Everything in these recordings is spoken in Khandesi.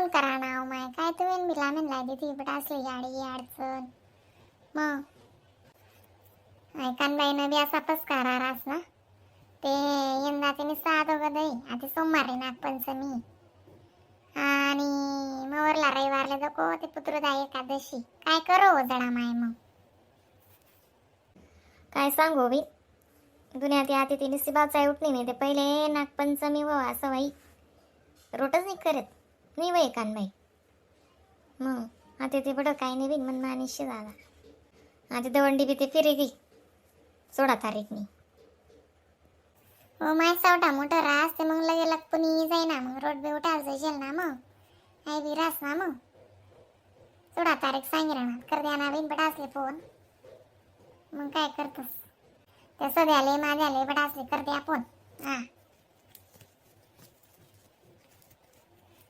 Phone करा ना माय काय तुम्ही बी लामेन लाय ती बट असली याडी अडचण. मग कानबाईनं बी असा पस्कारा रास ना ते यंदा तिने सात दही आता सोमवारी नागपंचमी आणि मवरला रविवारला दको ते पुत्रदा एकादशी काय करो हो जडा माय मग. काय सांगू बाई, दुनिया ती आती ती नुसती बाचाय उठली नाही ते पहिले नागपंचमी व असं बाई रोटच नाही करत नाही वय कानबाई. मग आता ते बडं काय नाही बिन मन मानिशी झाला. आता दवंडी बी ते फिरे गई 16 तारीखनी. हो माय सावटा मोठं रास ते मग लगे लग पुणी जाईना मग रोट बी उठायला जाईल ना मग आई बी रास ना मग 16 तारीख सांगी राहणार कर द्या ना बिन बट असले फोन मग काय करतोस त्या सध्याले माझ्याले बट असले कर द्या फोन. हा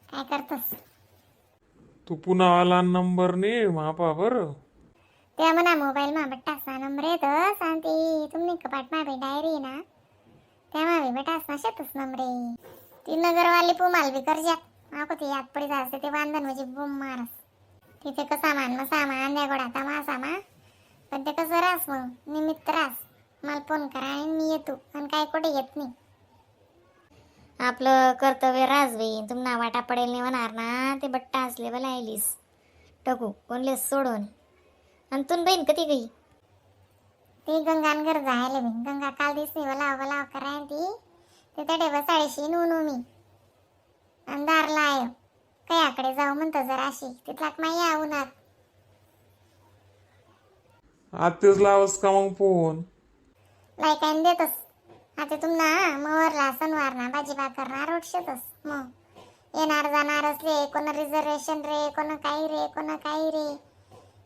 काय करतोस? तू पुन्हा आला नंबर ने मापा बरं. त्या म्हणा मोबाईल मा बट्टासना नंबर येतस आणि ती तुम्ही कपाट मा बी डायरी ना त्या मा बी बटासना शेतच नंबर आहे. ती नगरवाली पुमाल बी करज्यात माको ती याद पडी जाते ते बांधन म्हणजे बुम मारस तिथे कसं सामान मग सामान द्या गोडा मा सामा पण ते कसं रास मग निमित्त रास मला फोन करा आणि मी येतो आणि काय कुठे येत नाही. आपलं कर्तव्य रास बाई, तुम्हाला वाटा पडेल नाही होणार ना ते बट्टा असले बला आलीस टकू कोणले सोडून आणि तुन बहीण कधी गई? ती गंगानगर जायला बी गंगा काल दिसली वलाव वलाव कराय ती ते तडे बसाळीशी नू मी अंधारला आयो कयाकडे जाऊ म्हणतो जराशी तिथलाक माई या उन्हात. आत्ताच लावस का मग फोन? लायकायन देतस आता तुम्ना मवरला सणवार ना भाजी भाकर ना रोट शेतस मग येणार जाणार असले कोण रिझर्वेशन रे कोण काही रे कोण काही रे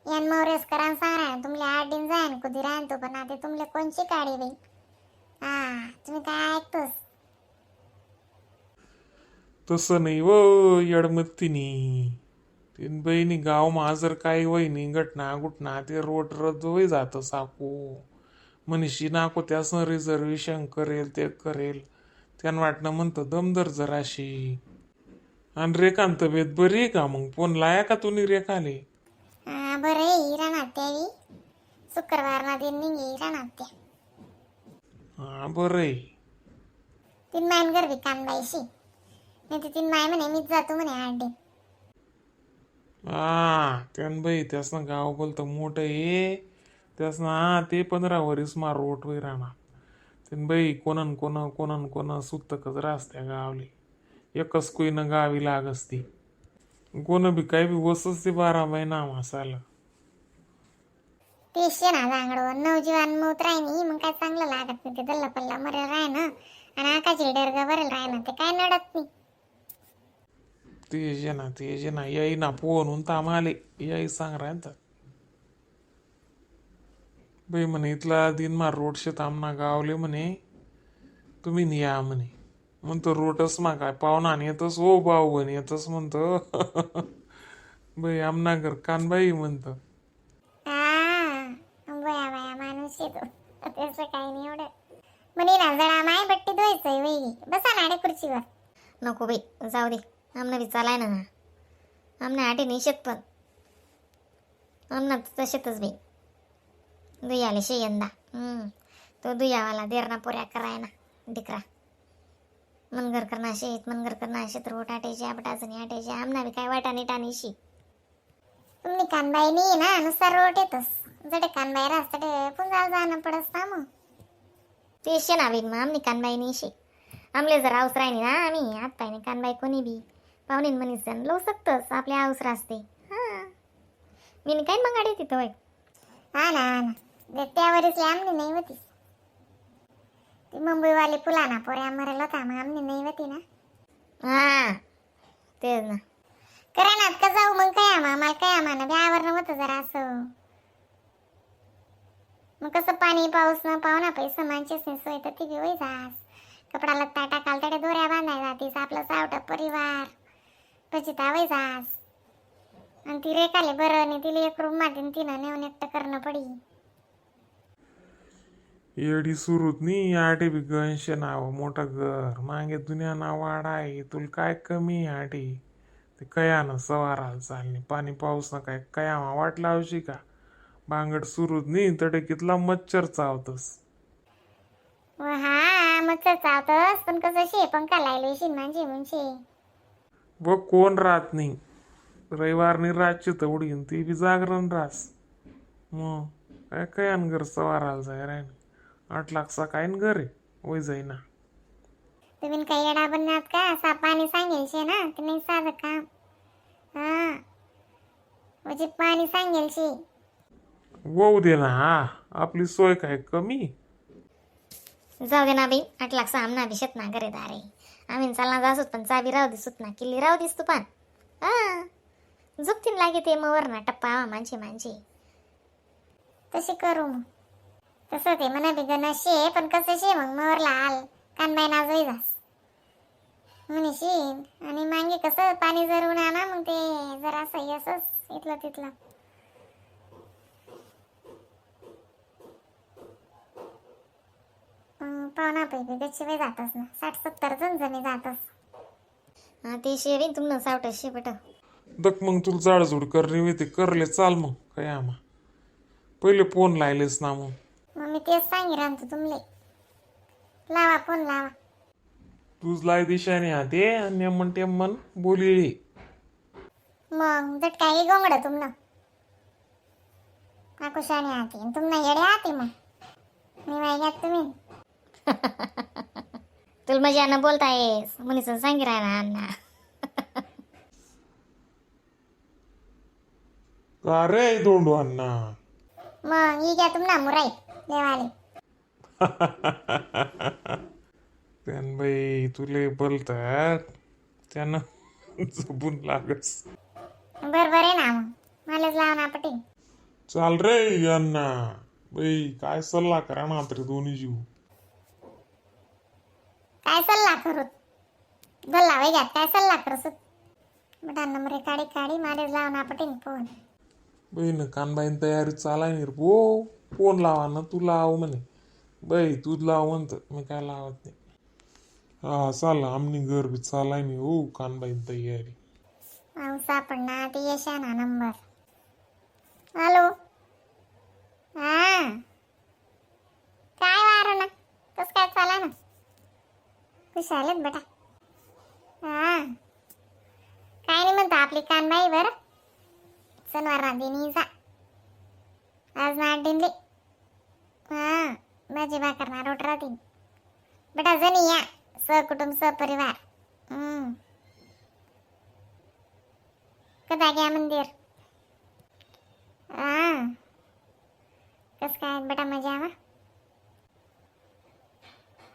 यान मवरेस करान सांग तुमले 8 दिन जायन कुदी राहन तो पण आता तुमले कोणची काळी बाई हा तुम्ही काय ऐकतोस? तसं नाही व येडमत्तीनी तीन बहिणी गाव मा जर काही वहिनी घटना गुटना ते रोट रद्द होई जातं साकू मनीषी नाको त्यासनं रिझर्वेशन करेल ते करेल त्यानं वाटणं म्हणतं दमदर जराशी. आणि रेखान तब्येत बरी आहे का मग फोन लाया का तुम्ही रेखाले? हा बरं आहे राहणार त्यावी शुक्रवार ना दिन निघी राहणार त्या. हा बरं आहे. तीन मायन गरबी कानबाईशी नाही तर तीन माय म्हणे मीच जातो म्हणे 8 दिन. हा त्यान बाई त्यासनं गाव बोलतं मोठं हे त्यासनं हा ते 15 वरीस मा रोट वय राहणार त्यान बाई कोणन कोण कोणन कोण सुतकच रास त्या गावले एकच कोईनं गावी लागस ती कोण बी काही बी वसच ते 12 महिना मासाला. ते शेणा जांगडो नवजीवन मौत राहिनी मग काय चांगलं लागत नाही ते दल्ला पल्ला मरेल राह ना आणि आकाची डरग भरेल राह ना ते काय नडत नाही. ते जे ना ते जे ना याई ना फोन होऊन तामाले याई सांग राहतात बाई म्हणे इथला दिन मा रोड शेत आमना गावले म्हणे तुम्ही नि या म्हणे म्हणतो रोटच मा काय पाहुणा आणि येतच हो भाऊ म्हणे येतच म्हणतो बाई आमना घर कानबाई म्हणतो. हा बया बया माणूस येतो त्याचं काही नाही एवढं म्हणे ना जरा माय बट्टी धुवायचंय वैगी बसा ना रे खुर्चीवर. नको बाई जाऊ दे आमना बी चालाय ना आमना आटे नाही शेत पण आमना तर तसेतच बाई दुयाले शे यंदा. तो दुयावाला देरणा पोऱ्या कराय ना डिकरा मनगर करणा शेत मनगर करणा शेत रोट आटेचे आपटाचं आटेचे आमना बी काय वाटा नाही टाणीशी. तुम्ही कानबाई नाही ना नुसता रोट येतोस जडे कानबाई रास तडे पुंजाल जाणं पडस ना मग. ते शे ना बाई मग आमनी कानबाई नाही शे आमले जर आऊस राहिनी ना आम्ही हात पाहिजे कानबाई कोणी बी पाहुणे म्हणीस लवू शकतस आपल्या आऊस रासते हां मी काय मग गाडी तिथं वय. हा ना हा ना ते त्यावरच आमनी नाही होती ती मुंबईवाली पुलाना पोऱ्या मरेल होता मग आमनी नाही होती ना. हा तेच ना. करा ना का जाऊ मग काय आम्हा आम्हाला काय आम्हाला बी आवरणं होतं जरा असं मग कसं पाणी पाऊस न पाहुणा पैसा माणसेच नाही सोय तर ती बी होई जास कपडा लत्ता टाकाल तडे दोऱ्या बांधाय जातीस आपलं सावट परिवार पचिता वय जास आणि ती रेखाले बरं आणि तिला एक रूम मातीन तिनं नेऊन एकटं करणं पडी. एडी सुरूत नी आटे बी गणशे नाव मोठं घर मागे जुन्या नाव वाडा आहे तुला काय कमी आहे आटे ते कयानं सवाराला चालणी पाणी पाऊस ना काय कयामा वाट लावशी का बांगड सुरूच नाही तडे कितला मच्छर चावतस. व हा मच्छर चावतस पण कसं शे पंखा लायले शिन मांजे मुंशे. व कोण राहत नाही रविवारनी रातची तेवढी न ती बी जागरण रास. मग काय कयान घर सवाराला जाय राय 8 लाख काय घर आहे वय जाईना. तुम्ही काही येडा बनणार का असा पाणी सांगेल शे ना ते नाही साधं काम. हा म्हणजे पाणी सांगेल शे. वऊ दे ना हा आपली सोय काय कमी. जाऊ दे ना बाई 8 लाख आमना बी शेत ना घरे दारे आम्ही चालना जासूत पण चाबी राहू दिसत ना किल्ली राहू दिसतो पण हा झुकतीन लागे ते मग वर ना टप्पा आवा माणसे माणसे. तशी करू मग तसं ते म्हणा बी गण शे पण कसं शे मग मवरला आल कानबाई नाजोई जास म्हणशीन आणि मागे कसं पाणी जर आणा मग ते जरा असं असंच इथलं तिथलं. मग पाहुणा पैकी गच्ची जातच ना 60-70 जण जणी जातच. हा ते शे बी तुमनं सावट शे पट. दक मग तुला जाडजूड करणी होती करले चाल मग काय आमा पहिले फोन लायलेस ना मग. मग मी तेच सांगी राहतो तुमले लावा फोन लावा. तूच लाय दिशाने हाते आणि मन ते मन बोलिले. मग झटका गोंगड तुमनं आकुशाने आते तुमनं येडे आते मग मी वायग्यात तुम्ही. तुला मजा न बोलता येस मुनीसन सांगी राहणार अण्णा. का रे दोंडू अण्णा. मग ही घ्या तुमना मुराई देवाले. त्यान बाई तुले बोलतात त्यानं जपून लागस. बरोबर आहे ना मग मलाच लाव ना पटी. चाल रे अण्णा बाई काय सल्ला करा ना तरी दोन्ही जीव. काय सल्ला करू गल्ला वैग्यात काय सल्ला करू सुत बेटा नंबर काढी काढी मलाच लाव ना पटीन फोन. बाई न कानबाईन तयारी चालाय नाही हो फोन लावा ना तू लाव म्हणे बाई तू लाव म्हणत मी काय लावत नाही. हा चाल आमनी घर बी चालाय नाही हो कानबाईन तयारी. अहो सापडना ते यशा ना नंबर. हॅलो हा काय वार ना कसं काय चाला ना खुश आलेत बेटा. हा काय नाही म्हणता आपली कानबाई बरं सणवार दिनी जा आज ना डिंडली हा भाजी भाकर ना रोट राहतील बेटा जणी या सहकुटुंब सहपरिवार. हम्म. कदा घ्या मंदिर हा कसं काय बेटा मजा वा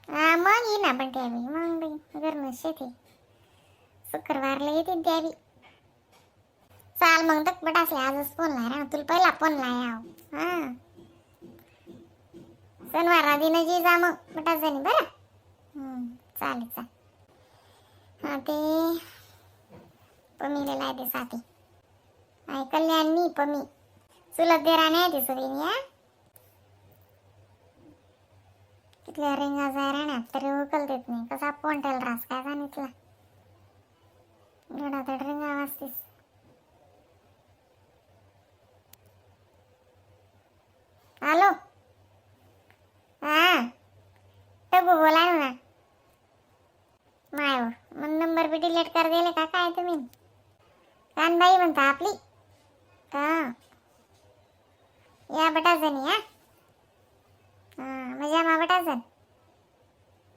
हा मग ये ना पण त्यावी मग बाई गरम शेती शुक्रवारला येते त्यावी चाल मग तर बेटा असले आजच फोन लाय ना तुला पहिला फोन लाय आव हा शनिवार दिन जी जा मग बेटा जणी बरं. चालेल चालेल. हा ते पमीला लाय ते साथी आई कल्याणी पमी चुलत देराने आहे ते सगळी या तिथल्या रिंगा जाय राहणार तरी उकल देत नाही कसा फोन ठेल रास काय सांगितलं धडाधड रिंगा वाजतीस. हॅलो हा टगू बोला ना मायवर मग नंबर बी डिलीट कर दिले का काय तुम्ही कानबाई म्हणता आपली हा या बटाजणी हा हा मजा मा बटाजण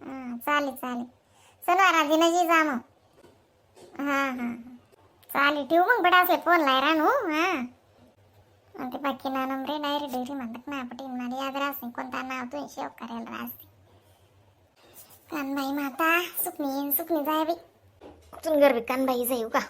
हा चालेल चालेल शनिवार दिनाजी जा मग हा हा चालेल ठेवू मग बटा असले फोन लाय रानू हा आणि ते बाकी ना नंबरे डायरी डेरी म्हणतात ना पटीन मला याद राहत कोणता नाव तुम्ही शेव करायला राहते कानबाई माता सुकणी येईन सुकणी जाय बाई. तुन घर बी कानबाई जाऊ का.